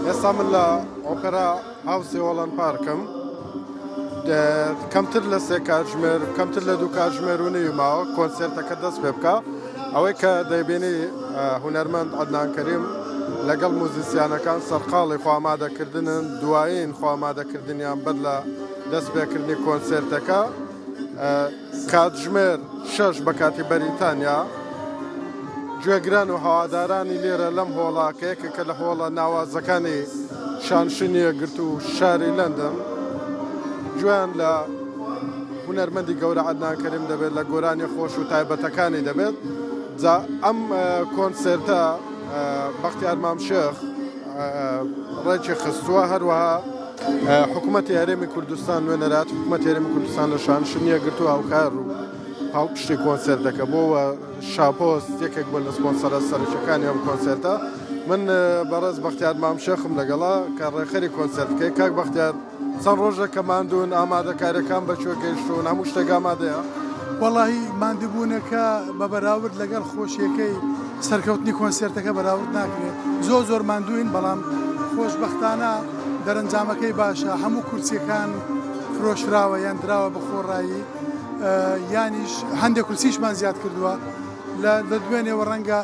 ئێستا من لە ئۆپەرا هاوسی هۆڵەند پارکم. کەمتر لە سێ کاتژمێر، کەمتر لە دوو کاتژمێر و نیو ماوە کۆنسێرتەکە دەست پێ بکا. ئەوەی کە دەیبینی هونەرمەند عەدنان کەریم لەگەڵ موزیسیانەکان سەرقاڵی خۆئامادەکردنن، دوایین خۆئامادەکردنیان بەر لە دەست پێکردنی کۆنسێرتەکە. کاتژمێر شەش بە کاتی بەریتانیا، گوێگران و هەوادارانی لێرە لەم هۆڵە کە یەکێکە لە هۆڵە ناوازەکانی شانشینی یەکگرتوو و شاری لەندەن، گوێیان لە هونەرمەندی گەورە عەدنان کەریم دەبێت لە گۆرانیە خۆش و تایبەتەکانی دەبێت. جا ئەم کۆنسێرتە بەختیار مام شێخ ڕێکی خستووە، هەروەها حکوومەتی هەرێمی کوردستان نوێنەرایەتی حکوومەتی هەرێمی کوردستان لە شانشینی یەکگرتوو هاوکار و پاڵپشتی کۆنسێرتەکە بۆ و شاپۆست یەکێک بووە لە سپۆنسەرە سەرەکیەکانی ئەم کۆنسێرتە. من بەڕێز بەختیار مام شێخم لەگەڵە کە ڕێکخەری کۆنسێرتەکەی. کاک بەختیار چەند ڕۆژێک کە ماندوون، ئامادەکاریەکان بە کوێ گەیشتوون، هەموو شتێک ئامادەیە؟ وەڵاهی ماندووبوونەکە بە بەراورد لەگەڵ خۆشیەکەی سەرکەوتنی کۆنسێرتەکە بەراورد ناکرێت، زۆر زۆر ماندووین بەڵام خۆشبەختانە دەرەنجامەکەی باشە، هەموو کورسیەکان فرۆشراوە یان دراوە بە خۆڕایی یانیش هەندێک کورسیشمان زیاد کردووە لە دوێنێوە ڕەنگە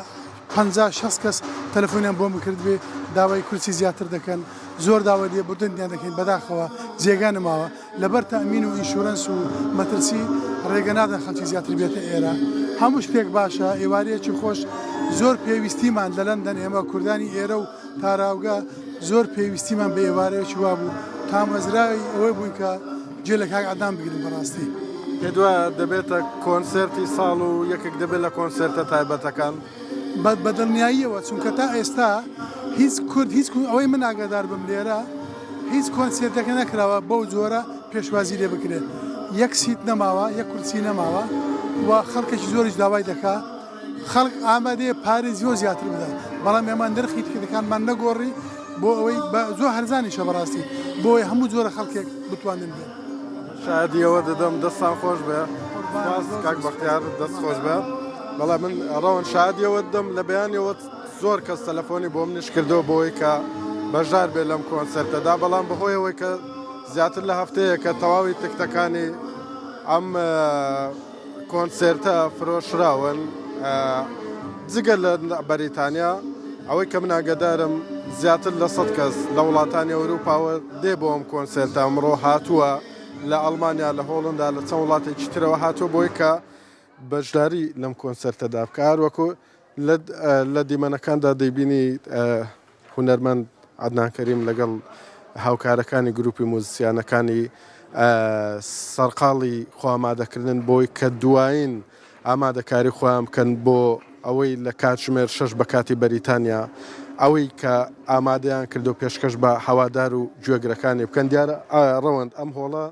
50 60 کەس تەلەفۆنیان بۆم کردبێ داوای کورسی زیاتر دەکەن زۆر داوای لێبوردنیان دەکەین بەداخەوە جێگا نەماوە لەبەر تەئمین و ئینشورەنس و مەترسی ڕێگە نادەن خەڵکی زیاتر بێتە ئێرە هەموو شتێک باشە ئێوارەیەکی خۆش زۆر پێویستیمان لە لەندەن ئێمە کوردانی ئێرە و تاراوگە زۆر پێویستیمان بە ئێوارەیەکی وابوو تامەزراوی ئەوەی بووین کە جێ لە کاک عەدنان بگرین بەڕاستی. پێت وایە دەبێتە کۆنسێرتی ساڵ و یەکێک دەبێت لە کۆنسێرتە تایبەتەکان؟ بە دڵنیاییەوە چونکە تا ئێستا هیچ کورد هیچ ئەوەی من ئاگادار بم لێرە هیچ کۆنسێرتێک نەکراوە بەو جۆرە پێشوازی لێ بکرێت یەک seat نەماوە یەک کورسی نەماوە و خەڵکێکی زۆریش داوای دەکا خەڵک ئامادەیە پارەی زۆر زیاتر بدات بەڵام ئێمە نرخی تکتەکانمان نەگۆڕی بۆ ئەوەی بە زۆر هەرزانیشە بەڕاستی بۆ ئەوەی هەموو جۆرە خەڵکێک بتوانن بێن. شایەدی ئەوە دەدەم دەستان خۆش بێ سپاس کاک بەختیار دەست خۆش بێ بەڵێ من ڕەوەند شایەدی ئەوە دەدەم لە بەیانیەوە زۆر کەس تەلەفۆنی بۆ منیش کردەوە بۆی کە بەشدار بێ لەم کۆنسێرتەدا بەڵام بەهۆی ئەوەی کە زیاتر لە هەفتەیەکە تەواوی تکتەکانی ئەم کۆنسێرتە فرۆشراون جگە لە بەریتانیا ئەوەی کە من ئاگادارم زیاتر لە 100 کەس لە وڵاتانی ئەوروپاوە دێ بۆ ئەم کۆنسێرتە ئەمڕۆ هاتووە لە ئەڵمانیا لە هۆڵندا لە چەند وڵاتێکی ترەوە هاتووە بۆی کە بەشداری لەم کۆنسێرتەدا بکە هەروەکو لە دیمەنەکاندا دەیبینی هونەرمەند عەدنان کەریم لەگەڵ هاوکارەکانی گروپی موزسیانەکانی سەرقاڵی خۆئامادەکردن بۆی کە دوایین ئامادەکاری خۆیان بکەن بۆ ئەوەی لە کاتژمێر شەش بە کاتی بەریتانیا ئەوەی کە ئامادەیان کردو پێشکەش بە هەوادار و گوێگرەکانی بکەن دیارە ڕەوەند ئەم هۆڵە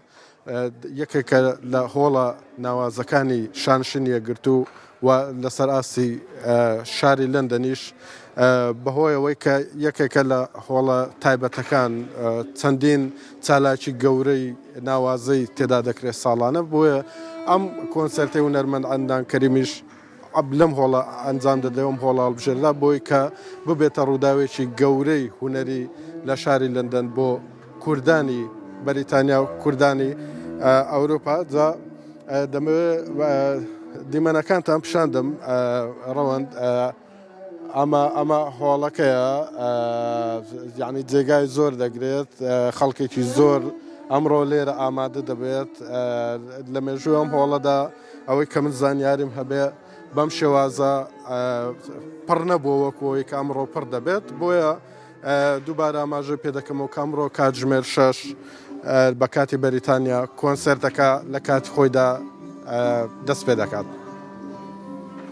یەکێکە لە هۆڵە ناوازەکانی شانشینی یەکگرتوو و لەسەر ئاستی شاری لەندەنیش بەهۆی ئەوەی کە یەکێکە لە هۆڵە تایبەتەکان چەندین چالاکی گەورەی ناوازەی تێدا دەکرێت ساڵانە بۆیە ئەم کۆنسێرتەی هونەرمەند عەدنان کەریمیش لەم هۆڵە ئەنجام دەدرێت ئەم هۆڵە هەڵبژێررا بۆی کە ببێتە ڕووداوێکی گەورەی هونەری لە شاری لەندەن بۆ کوردانی بەریتانیا و کوردانی ئەوروپا جا دەمەوێت دیمەنەکانتان پیشاندم ڕەوەند ئەمە ئەمە هۆڵەکەیە یعنی جێگای زۆر دەگرێت خەڵکێکی زۆر ئەمڕۆ لێرە ئامادە دەبێت لە مێژوو ئەم هۆڵەدا ئەوەی کە من زانیاریم هەبێ بەم شێوازە پڕ نەبووە وەکو ئەوەی کە ئەمڕۆ پڕ دەبێت بۆیە دووبارە ئاماژە پێ دەکەمەوە کە ئەمڕۆ کاتژمێر شەش بە کاتی بەریتانیا کۆنسێرتەکە لە کاتی خۆیدا دەست پێ دەکات.